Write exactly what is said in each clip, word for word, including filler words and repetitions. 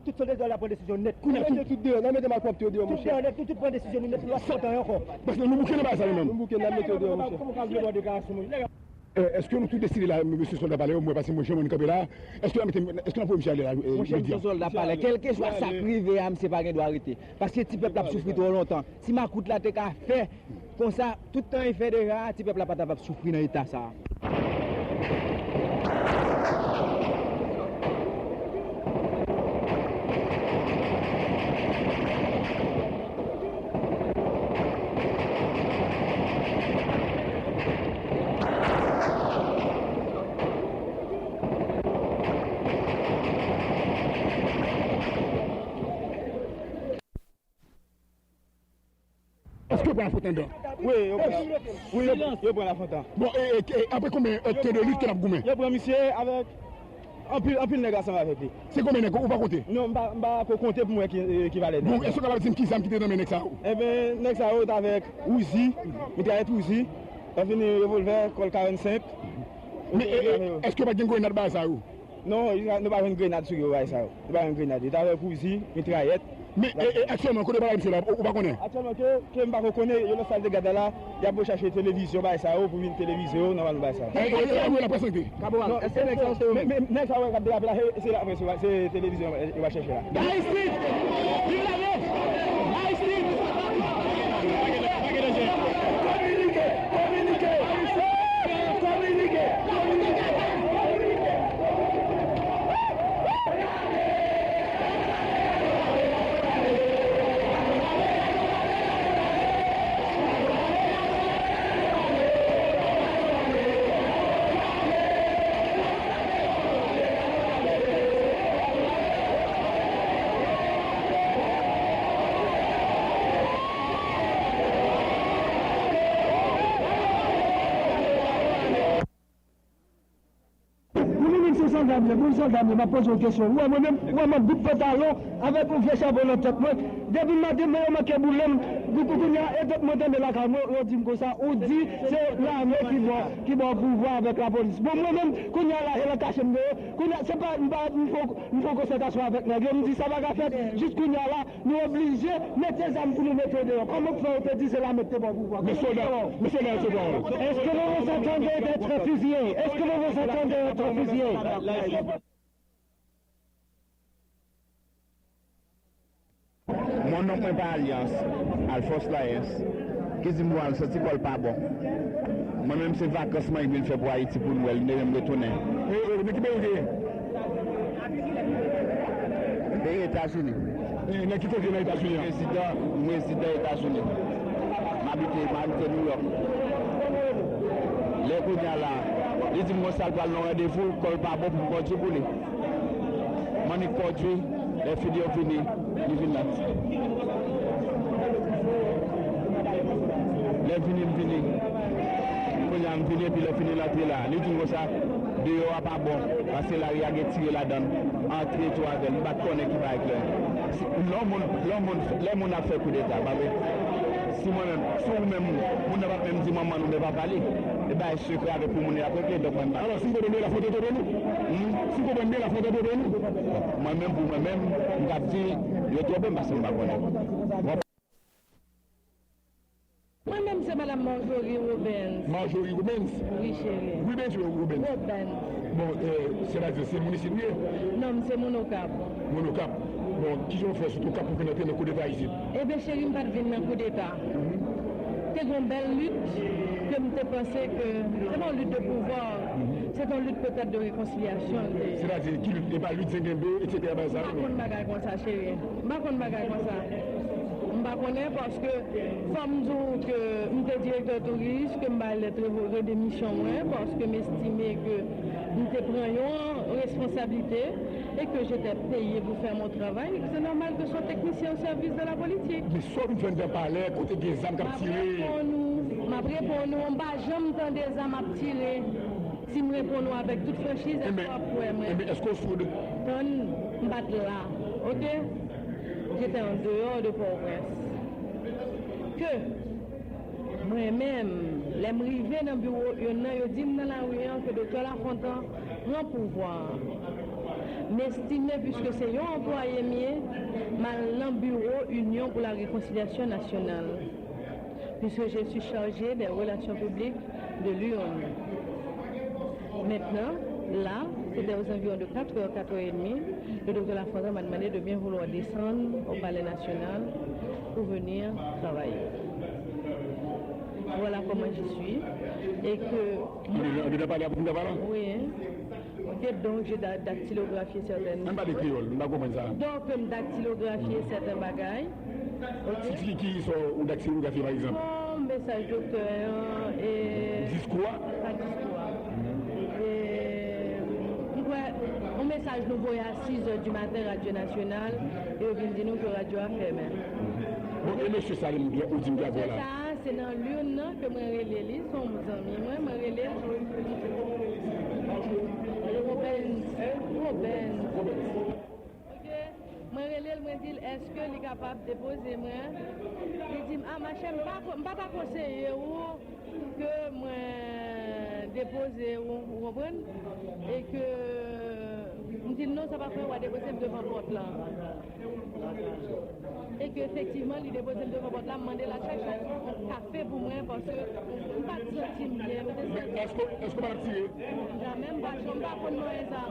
Tout soldè la pran desizyon nèt. Kounye a tou. Tout deyò, n a mete malpwòpte yo deyò, monchè. Tout deyò nèt, tout, tout pran desizyon nou nèt, nou ap fè anyen ankò. Paske nou bouke nan bagay sa yo menm. Nou bouke, n a mete yo deyò, monchè. Kòman ka vle bò de ka sou moun? Èske nou tout deside la, mesye sòlda pale yo, mwen pase mwen jan moun kanpe la, èske n a mete, èske n a voye misye ale la, jodi a? Monchè, misye sòlda pale, kèlkeswa sa k rive a, misye pa gen dwa rete. Paske ti pèp la ap soufri twò lontan. Ti makout la te ka fè konsa, tout tan li fè deja, ti pèp la pa t ap ap soufri nan eta sa a. Èske yo pran Lafontan anndan? Wi, yo pran, wi, yo, yo pran Lafontan. Bon, e, e, e, apre konbyen èdtan de lit ke n ap goumen? Yo pran misye avèk anpil, anpil nèg ansanm avèk li. Se konbyen nèg? Ou pa konte? Non, m pa, m pa ko konte pou m wè ki, e, ki valè nèg. Bon, èske w kapab di m ki zam ki te nan men nèg sa yo? Enben, nèg sa yo t avèk Uzi, mitrayèt Uzi, lè fini revòlvè, Colt karannsenk. Men, e, e, èske pa t gen grenad bagay sa yo? Non, nou pa jwenn grenad sou yo, bagay sa yo. Nou pa jwenn grenad. Yo t avèk Uzi, mitrayèt. Men, e, e, aktyèlman, kote bagay misye la, ou, ou pa konnen? Aktyèlman, ke, ke m pa ko konnen, yo nan sal de gad la, y ap rechache televizyon, bagay sa yo, pou vin televize yo, nòmalman bagay sa yo. E, e, e, e, laprès antre. Kaporal, èske nèg sa yo se yo menm? Men, men, nèg sa yo k ap derape la, se, se laprès, se televizyon yo va chèche la. Aristide! Viv la vie! Aristide! Kominike! Kominike! Kominike! Kominike! Ou menm, menm se sòlda m ye, bon sòlda m ye, m ap poze w kesyon. Ou wè mwen menm, ou wè m an bout pantalon, avèk yon vye chapo nan tèt mwen. Depi maten, men yo manke boule m. Kou-, kou-, kounye a, e tèt mwen tande lakay mwen, yo di m konsa, ou di se lame ki ba w, ki ba w pouvwa avèk lapolis. Bon, mwen menm, kounye a la, e nan kache m te ye. Kounye a, se pa, m pa, m fè, m fè yon konsètasyon avèk nèg yo, m di sa pa ka fèt. Jis kounye a la, nou oblije mete zam pou nou mete yo deyò. Kòman k fè yo te di se lame k te ba w pouvwa? Men sòlda, men sòlda yo se pawòl. Est-ce que vous vous attendez d'être fusillé? Est-ce que vous vous attendez d'être fusillé? Mon nonm mwen pa Alyans, Alphonse Laens, ki di m bon al santi kò l pa bon. Mwen menm se vakans mwen vin fè pou Ayiti pou Nwèl, m te menm retounen. E, e, nan ki peyi w te ye? Peyi Etazini. E, nan ki kote nan Etazini an? Rezidan, m rezidan Etazini. M abite, m abite Nouyòk. Lè kounye a la, li di m konsa l pral nan randevou, kò l pa bon pou m kondui pou li. M annik kondui, lè fini yo vini, li vin la. Lè vini, m vini. Kounye a m vini, epi lè fini l antre la. Li di m konsa, deyò a pa bon, paske lari a gen tire ladan l. Antre tou avè l, m pa t konnen ki bagay klè. Si, lè yon moun, lè yon moun, lè moun ap fè koudeta, pa vre? Si mwen menm, si ou menm, moun nan p ap menm di manman l oubyen papa li, e bagay sekrè avèk pou moun yo ap regle, donk mwen m pa. Alò, si m konprann byen, Lafontan twonpe nou? Hmm? Si m konprann byen, Lafontan twonpe nou? Mwen menm, pou mwen menm, m t ap di, yo twonpe m paske m pa konnen. Mwen menm se madanm Marjorie Robens. Marjorie Robens? Wi, cheri. Rubens ou Robens? Robens. Bon, euh, sètadi se moun isit ou ye? Non, m se moun Okap. Moun Okap. Bon, kijan w fè sot Okap pou vin antre nan koudeta isit? Ebyen, cheri, m pa t vin nan koudeta. Mhm. Te gon bèl lit ke m te panse ke se yon lit de pouvwa. Mhm. Se yon lit petèt de rekonsilyasyon l te ye. Sètadi, ki lit? E pa lit Zengenbe, etsetera, bagay sa yo, non? M pa konn bagay konsa, cheri. M pa konn bagay konsa. M pa konnen paske fò m di w ke m te direktè touris, ke m bay lèt revo-, de demisyon mwen, paske m estime ke m te pran yon responsablite e ke j'étais payé pour faire mon travail, c'est normal que je sois technicien au service de la politique. Men sa w vin fè anndan palè, kote gen zam k ap tire? M ap reponn ou, m ap reponn ou, m pa janm tande zam ap tire. Si m reponn ou avèk tout franchiz, èske w ap kwè mwen? Enben, èske w soud? Tann, m pa t la, oke? J'étais en dehors de Port-au-Prince. Ke mwen menm, lè m rive nan biwo yonn nan, yo di m nan lari an ke Doktè Lafontan Pran pouvwa a. M estime, piske se yon anplwaye m ye, m al nan biwo Union pour la Réconciliation Nationale, puisque je suis chargée des relations publiques de l'urne. Maintenant, là, c'était aux environs de quatre heures, quatre heures et demie, le docteur Lafontaine m'a demandé de bien vouloir descendre au Palais National pour venir travailler. Voilà comment j'y suis. Et que... Ou te, ou te pale avèk moun travay la? Oui. Ok, donc je da- dactylographié certaines... Ann pale kreyòl, m pa konprann sa. Donc, m dactylographié certains bagages. Ok. Ki, ki, ki sa ou dactylographié, par exemple? Bon, mesaj doktè an, e... Diskou a? Pa diskou a. E, m kwè, yon mesaj nou voye a six heures du matin, Radio Nationale, e yo vin di nou ke radyo a fèmen. Bon, e mesye sa, ou di m ki avè w la? Mesye sa, se nan l'urne nan ke mwen rele li, se yon zanmi mwen, mwen rele l. Robens. Robens. Ok. Mwen rele l, mwen di l, èske li kapab depoze mwen? Li di m, a, machè, m pa ko- m pa ta konseye ou ke mwen depoze ou, ou konprann? E ke m di l, non, sa pa fè w a depoze m devan pòt lan. E ke efektivman, li depoze m devan pòt la, m mande l al chèche yon kafe pou mwen, paske m pa t santi m byen, m te santi... Men èske, èske w pa t ap tire? Jamè, m pa janm, m pa konn manyen zam.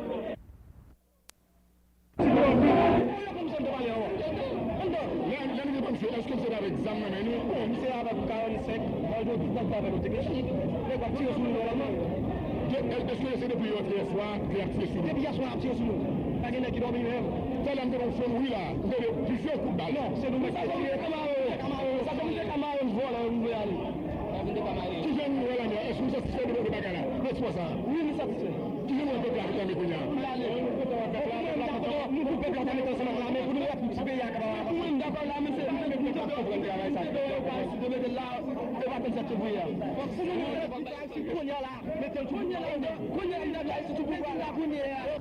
Lè, lè nou te pran misye, èske misye te avèk zam nan men li? Bon, misye avèk karannsenk, malgre tout nèg pa avèk otomatik, nèg ap tire sou nou nòmalman. Ke, èske se depi yè swa ke y ap tire sou nou? Depi yè swa y ap tire sou nou. Pa gen nèg ki dòmi menm. Talè m te nan yon fon wi la, m tande plizyè kout bal. Non, se nou menm ki tire. Sa se misye ka mare, sa se misye ka mare m vòlè, m vle ale. Kijan nou wè lame a? Èske nou satisfè de, de bagay la? Responsa. Wi, nou satisfè. Kijan nou wè pèp la ap tande kounye a? Pou l ale. Nou pou pèp la, nou pou pèp la ta mete ansanm ak lame pou nou wè pou ti peyi a kapab avanse. Mwen dakò la, men se, men pou pèp la konprann travay sa. Yo pa esite mete l la, yo pa tann sèt fevriye a. Kounye a la, mete l sou pouvwa. Kounye a la, mete l sou pouvwa la.